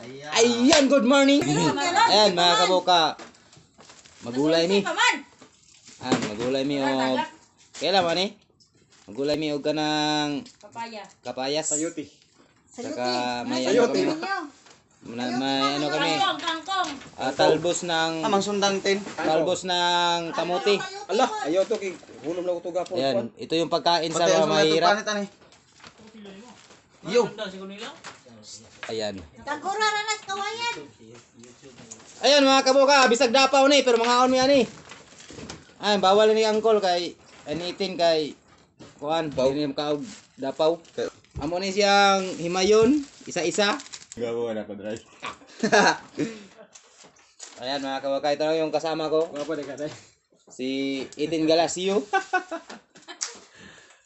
Ayan, good morning. Ayan mga kabuka. Magulay mi. Ayan, magulay mi og kailan man eh? Magulay mi og kanang kapayas. Sayuti. Saka may ano kami. May ano kami. Talbos ng Amang sundang tin. talbos ng kamuti. Ala, ayaw to kay hulom lang uto gapon. Ayan, ito yung pagkain sa mga mahirap. Yo. Ayan. Kagura ranas kawayan. Ayan mga kabuka, bisag dapaw ni pero mga on mi ani. Ay bawal ni angkol kay anitin kay kuan, dili ka og dapaw. Amo ni siyang himayon, isa-isa. Gawa na pa dry. Ayan mga kabuka, ito lang yung kasama ko. Wala pa ka dai. Si Itin Galasio.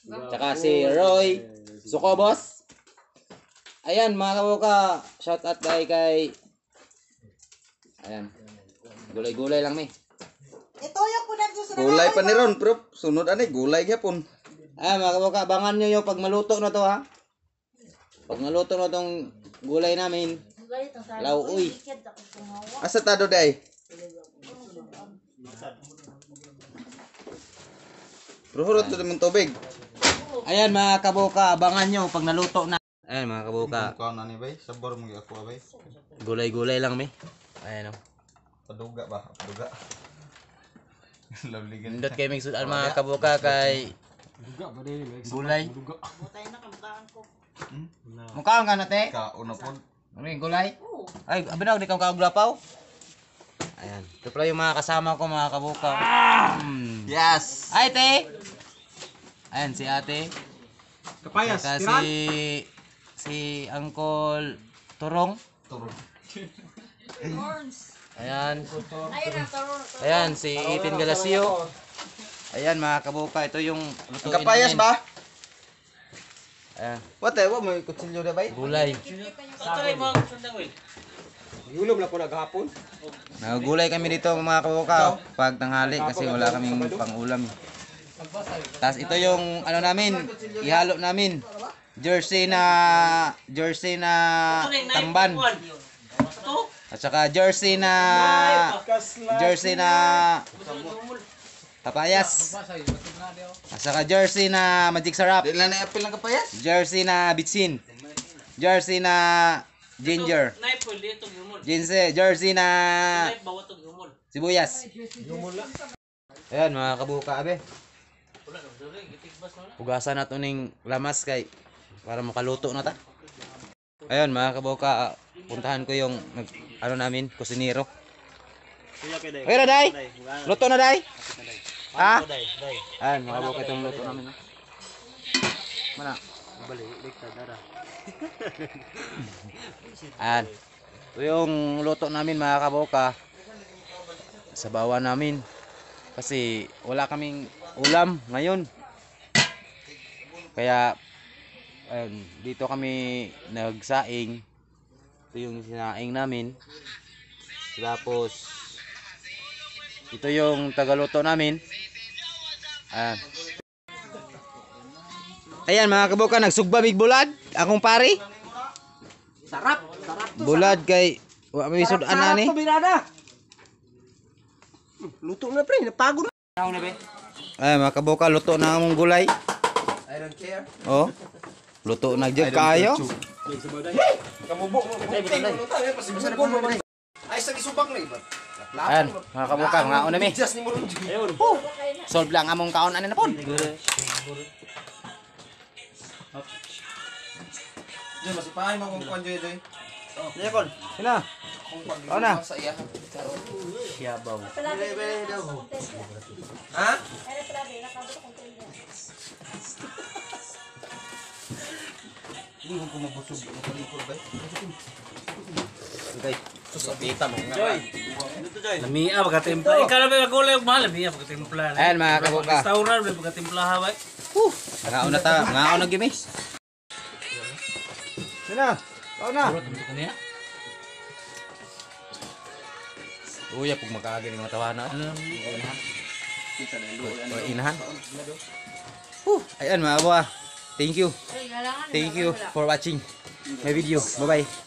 Tsaka si Roy Sukobos. Ayan mga kabuka, shout out kay ayan. Gulay-gulay lang mi. Ito yung punat ko sa Gulay pa ni ron, bro. Sunod ani gulay gyapon. Ayan mga kabuka, abangan nyo yung pag maluto na to ha. Pag maluto na tong gulay namin, lauoy. Asa tado day? Ruhurot to mong tubig. Ayan mga kabuka, abangan nyo pag naluto na. Ayan mga kabuka, Kuha na ni bay, sabor mo ako bay. gulay-gulay lang mi. Ayan o. Paduga ba? Paduga. Lovely Nindot kayo may sudan mga kabuka kay gulay. Mukhaon ka na te? Kauna po. Ano yung gulay? Ay, abinag, di kang kauglapaw? Ayan. Ito pala yung mga kasama ko mga kabuka. Yes. Ay te! Ayan si ate. Kapayas. Saka si Uncle Turong. Turo. Ayan. Ayan si Itin Galasio. Ayan mga kabuka, ito yung lutuin Kapayas namin. ba? Ayan, What eh, wa mo kutsilyo na bay? gulay. Hulom lang ko naghapon. Nagulay kami dito mga kabuka pag tanghali kasi wala kaming pang-ulam. Tapos ito yung ano namin, ihalo namin. Jersey na tamban. At saka jersey na kapayas. At saka jersey na magic sarap. Di lang na apil ng kapayas? Jersey na bitsin. Jersey na ginger. Jersey na sibuyas. Ayan mga kabuka abe. Hugasan na ito ng lamas kay para makaluto na ta. Ayan mga kabuka, puntahan ko yung ano namin, kusinero. Okay na day? Luto na day? Ha? Ayan mga kabuka, itong luto namin. Mana? Ayan. Ito yung luto namin mga kabuka. Sabawan namin. Kasi wala kaming ulam ngayon. Kaya ayun, dito kami nagsaing. Ito yung sinaing namin. Tapos ito yung tagaluto namin. Ayan. Ayan mga kabuka, nagsugba big bulad. Akong pari. Sarap. Bulad kay wa may sudan na ni. Luto na pre, napagod na. Ay mga kabuka, luto na among gulay. I don't care. Oh. Luto na jud kaayo. Kamubo mo. Ay sa isubak na iba. Ayan, mga kabuka, mga una mi. Just ni mo ron. Ayun. Solve lang among kaon ani na pod. Diyan masipahay mo kung kuan joy joy. Niya kon. Sina? Oo na. Sa iya. Yabaw. Ha? Hindi mo kumabusog ng kalikor ba? Okay. Susapita mo nga. Joy. Lamia pagkatimpla. Ikaw na ba magulay og mahal lamia pagkatimpla. Ayan mga kabuka. Restaurant ba pagkatimpla ha ba? Ngaon na ta, ngaon na gimis. Sina? Oo na. Puro tumto niya. Uya pug makaagi ng matawana. Inahan. Ayan mga kabuka. Thank you. Thank you for watching my video. Bye bye.